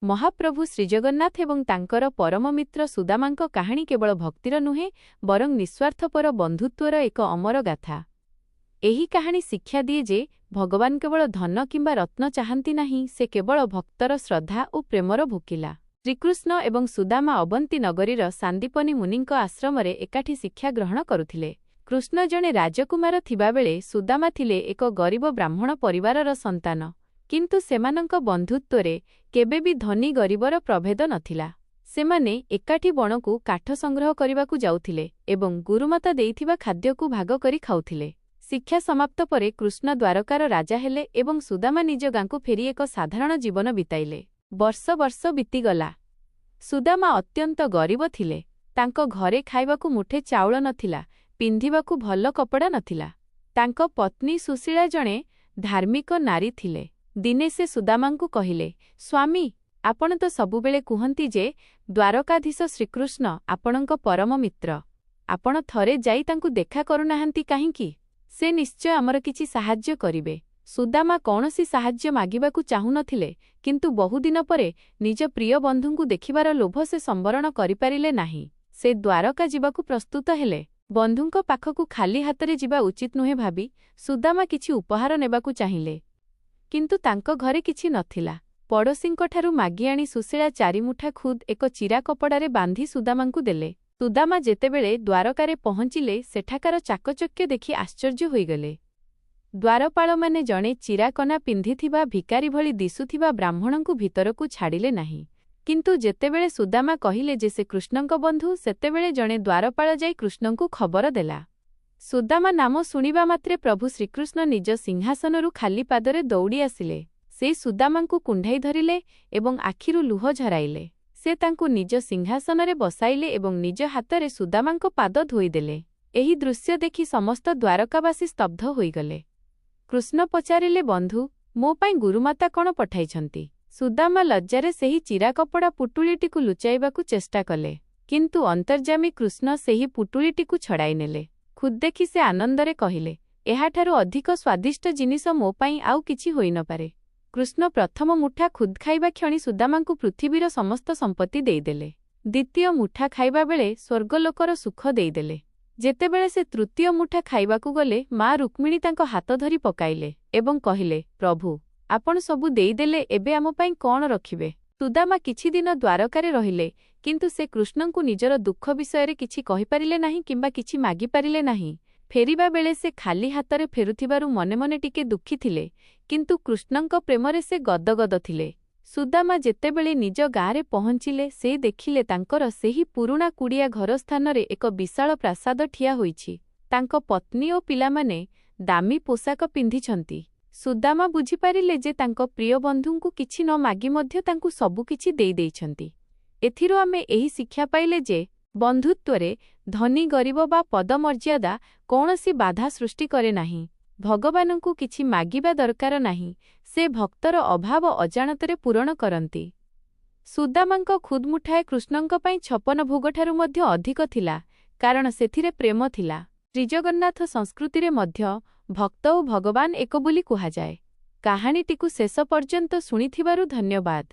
ମହାପ୍ରଭୁ ଶ୍ରୀଜଗନ୍ନାଥ ଏବଂ ତାଙ୍କର ପରମ ମିତ୍ର ସୁଦାମାଙ୍କ କାହାଣୀ କେବଳ ଭକ୍ତିର ନୁହେଁ, ବରଂ ନିଃସ୍ୱାର୍ଥପର ବନ୍ଧୁତ୍ୱର ଏକ ଅମର ଗାଥା। ଏହି କାହାଣୀ ଶିକ୍ଷା ଦିଏ ଯେ ଭଗବାନ କେବଳ ଧନ କିମ୍ବା ରତ୍ନ ଚାହାନ୍ତି ନାହିଁ, ସେ କେବଳ ଭକ୍ତର ଶ୍ରଦ୍ଧା ଓ ପ୍ରେମର ଭୋକିଲା। ଶ୍ରୀକୃଷ୍ଣ ଏବଂ ସୁଦାମା ଅବନ୍ତୀ ନଗରୀର ସାନ୍ଦୀପନୀ ମୁନିଙ୍କ ଆଶ୍ରମରେ ଏକାଠି ଶିକ୍ଷା ଗ୍ରହଣ କରୁଥିଲେ। କୃଷ୍ଣ ଜଣେ ରାଜକୁମାର ଥିବାବେଳେ ସୁଦାମା ଥିଲେ ଏକ ଗରିବ ବ୍ରାହ୍ମଣ ପରିବାରର ସନ୍ତାନ। କିନ୍ତୁ ସେମାନଙ୍କ ବନ୍ଧୁତ୍ୱରେ କେବେ ବି ଧନୀ ଗରିବର ପ୍ରଭେଦ ନଥିଲା। ସେମାନେ ଏକାଠି ବଣକୁ କାଠ ସଂଗ୍ରହ କରିବାକୁ ଯାଉଥିଲେ ଏବଂ ଗୁରୁମାତା ଦେଇଥିବା ଖାଦ୍ୟକୁ ଭାଗ କରି ଖାଉଥିଲେ। ଶିକ୍ଷା ସମାପ୍ତ ପରେ କୃଷ୍ଣ ଦ୍ୱାରକାର ରାଜା ହେଲେ ଏବଂ ସୁଦାମା ନିଜ ଗାଁକୁ ଫେରି ଏକ ସାଧାରଣ ଜୀବନ ବିତାଇଲେ। ବର୍ଷ ବର୍ଷ ବିତିଗଲା। ସୁଦାମା ଅତ୍ୟନ୍ତ ଗରିବ ଥିଲେ। ତାଙ୍କ ଘରେ ଖାଇବାକୁ ମୁଠେ ଚାଉଳ ନଥିଲା, ପିନ୍ଧିବାକୁ ଭଲ କପଡ଼ା ନଥିଲା। ତାଙ୍କ ପତ୍ନୀ ସୁଶୀଳା ଜଣେ ଧାର୍ମିକ ନାରୀ ଥିଲେ। ଦିନେ ସେ ସୁଦାମାଙ୍କୁ କହିଲେ, ସ୍ୱାମୀ, ଆପଣ ତ ସବୁବେଳେ କୁହନ୍ତି ଯେ ଦ୍ୱାରକାଧୀଶ ଶ୍ରୀକୃଷ୍ଣ ଆପଣଙ୍କ ପରମ ମିତ୍ର। ଆପଣ ଥରେ ଯାଇ ତାଙ୍କୁ ଦେଖା କରୁନାହାନ୍ତି କାହିଁକି? ସେ ନିଶ୍ଚୟ ଆମର କିଛି ସାହାଯ୍ୟ କରିବେ। ସୁଦାମା କୌଣସି ସାହାଯ୍ୟ ମାଗିବାକୁ ଚାହୁଁନଥିଲେ, କିନ୍ତୁ ବହୁଦିନ ପରେ ନିଜ ପ୍ରିୟ ବନ୍ଧୁଙ୍କୁ ଦେଖିବାର ଲୋଭ ସେ ସମ୍ବରଣ କରିପାରିଲେ ନାହିଁ। ସେ ଦ୍ୱାରକା ଯିବାକୁ ପ୍ରସ୍ତୁତ ହେଲେ। ବନ୍ଧୁଙ୍କ ପାଖକୁ ଖାଲି ହାତରେ ଯିବା ଉଚିତ ନୁହେଁ ଭାବି ସୁଦାମା କିଛି ଉପହାର ନେବାକୁ ଚାହିଁଲେ। କିନ୍ତୁ ତାଙ୍କ ଘରେ କିଛି ନଥିଲା। ପଡ଼ୋଶୀଙ୍କଠାରୁ ମାଗିଆଣି ସୁଶୀଳା ଚାରିମୁଠା ଖୁଦ୍ ଏକ ଚିରା କପଡ଼ାରେ ବାନ୍ଧି ସୁଦାମାଙ୍କୁ ଦେଲେ। ସୁଦାମା ଯେତେବେଳେ ଦ୍ୱାରକାରେ ପହଞ୍ଚିଲେ, ସେଠାକାର ଚାକଚକ୍ୟ ଦେଖି ଆଶ୍ଚର୍ଯ୍ୟ ହୋଇଗଲେ। ଦ୍ୱାରପାଳମାନେ ଜଣେ ଚିରାକନା ପିନ୍ଧିଥିବା ଭିକାରୀ ଭଳି ଦିଶୁଥିବା ବ୍ରାହ୍ମଣଙ୍କୁ ଭିତରକୁ ଛାଡ଼ିଲେ ନାହିଁ। କିନ୍ତୁ ଯେତେବେଳେ ସୁଦାମା କହିଲେ ଯେ ସେ କୃଷ୍ଣଙ୍କ ବନ୍ଧୁ, ସେତେବେଳେ ଜଣେ ଦ୍ୱାରପାଳ ଯାଇ କୃଷ୍ଣଙ୍କୁ ଖବର ଦେଲା। ସୁଦାମା ନାମ ଶୁଣିବା ମାତ୍ରେ ପ୍ରଭୁ ଶ୍ରୀକୃଷ୍ଣ ନିଜ ସିଂହାସନରୁ ଖାଲି ପାଦରେ ଦୌଡ଼ି ଆସିଲେ। ସେ ସୁଦାମାଙ୍କୁ କୁଣ୍ଢାଇ ଧରିଲେ ଏବଂ ଆଖିରୁ ଲୁହ ଝରାଇଲେ। ସେ ତାଙ୍କୁ ନିଜ ସିଂହାସନରେ ବସାଇଲେ ଏବଂ ନିଜ ହାତରେ ସୁଦାମାଙ୍କ ପାଦ ଧୋଇଦେଲେ। ଏହି ଦୃଶ୍ୟ ଦେଖି ସମସ୍ତ ଦ୍ୱାରକାବାସୀ ସ୍ତବ୍ଧ ହୋଇଗଲେ। କୃଷ୍ଣ ପଚାରିଲେ, ବନ୍ଧୁ, ମୋ ପାଇଁ ଗୁରୁମାତା କ'ଣ ପଠାଇଛନ୍ତି? ସୁଦାମା ଲଜ୍ଜାରେ ସେହି ଚିରା କପଡ଼ା ପୁଟୁଳିଟିକୁ ଲୁଚାଇବାକୁ ଚେଷ୍ଟା କଲେ, କିନ୍ତୁ ଅନ୍ତର୍ଯାମୀ କୃଷ୍ଣ ସେହି ପୁଟୁଳିଟିକୁ ଛଡ଼ାଇ ନେଲେ। ଖୁଦ୍ ଦେଖି ସେ ଆନନ୍ଦରେ କହିଲେ, ଏହାଠାରୁ ଅଧିକ ସ୍ୱାଦିଷ୍ଟ ଜିନିଷ ମୋ ପାଇଁ ଆଉ କିଛି ହୋଇନପାରେ। କୃଷ୍ଣ ପ୍ରଥମ ମୁଠା ଖୁଦ୍ ଖାଇବା କ୍ଷଣି ସୁଦାମାଙ୍କୁ ପୃଥିବୀର ସମସ୍ତ ସମ୍ପତ୍ତି ଦେଇଦେଲେ। ଦ୍ୱିତୀୟ ମୁଠା ଖାଇବା ବେଳେ ସ୍ୱର୍ଗଲୋକର ସୁଖ ଦେଇଦେଲେ। ଯେତେବେଳେ ସେ ତୃତୀୟ ମୁଠା ଖାଇବାକୁ ଗଲେ, ମା ରୁକ୍ମିଣୀ ତାଙ୍କ ହାତ ଧରି ପକାଇଲେ ଏବଂ କହିଲେ, ପ୍ରଭୁ, ଆପଣ ସବୁ ଦେଇଦେଲେ, ଏବେ ଆମ ପାଇଁ କ'ଣ ରଖିବେ? ସୁଦାମା କିଛିଦିନ ଦ୍ୱାରକାରେ ରହିଲେ, କିନ୍ତୁ ସେ କୃଷ୍ଣଙ୍କୁ ନିଜର ଦୁଃଖ ବିଷୟରେ କିଛି କହିପାରିଲେ ନାହିଁ କିମ୍ବା କିଛି ମାଗିପାରିଲେ ନାହିଁ। ଫେରିବା ବେଳେ ସେ ଖାଲି ହାତରେ ଫେରୁଥିବାରୁ ମନେ ମନେ ଟିକେ ଦୁଃଖୀ ଥିଲେ, କିନ୍ତୁ କୃଷ୍ଣଙ୍କ ପ୍ରେମରେ ସେ ଗଦଗଦ ଥିଲେ। ସୁଦାମା ଯେତେବେଳେ ନିଜ ଗାଁରେ ପହଞ୍ଚିଲେ, ସେ ଦେଖିଲେ ତାଙ୍କର ସେହି ପୁରୁଣା କୁଡ଼ିଆ ଘର ସ୍ଥାନରେ ଏକ ବିଶାଳ ପ୍ରାସାଦ ଠିଆ ହୋଇଛି। ତାଙ୍କ ପତ୍ନୀ ଓ ପିଲାମାନେ ଦାମୀ ପୋଷାକ ପିନ୍ଧିଛନ୍ତି। ସୁଦାମା ବୁଝିପାରିଲେ ଯେ ତାଙ୍କ ପ୍ରିୟ ବନ୍ଧୁଙ୍କୁ କିଛି ନ ମାଗି ମଧ୍ୟ ତାଙ୍କୁ ସବୁକିଛି ଦେଇଦେଇଛନ୍ତି। ଏଥିରୁ ଆମେ ଏହି ଶିକ୍ଷା ପାଇଲେ ଯେ ବନ୍ଧୁତ୍ୱରେ ଧନୀ ଗରିବ ବା ପଦମର୍ଯ୍ୟାଦା କୌଣସି ବାଧା ସୃଷ୍ଟି କରେ ନାହିଁ। ଭଗବାନଙ୍କୁ କିଛି ମାଗିବା ଦରକାର ନାହିଁ, ସେ ଭକ୍ତର ଅଭାବ ଅଜାଣତରେ ପୂରଣ କରନ୍ତି। ସୁଦାମାଙ୍କ ଖୁଦ୍ ମୁଠାଏ କୃଷ୍ଣଙ୍କ ପାଇଁ 56 ଭୋଗଠାରୁ ମଧ୍ୟ ଅଧିକ ଥିଲା, କାରଣ ସେଥିରେ ପ୍ରେମ ଥିଲା। ଶ୍ରୀଜଗନ୍ନାଥ ସଂସ୍କୃତିରେ ମଧ୍ୟ ଭକ୍ତ ଓ ଭଗବାନ ଏକ ବୋଲି କୁହାଯାଏ। କାହାଣୀଟିକୁ ଶେଷ ପର୍ଯ୍ୟନ୍ତ ଶୁଣିଥିବାରୁ ଧନ୍ୟବାଦ।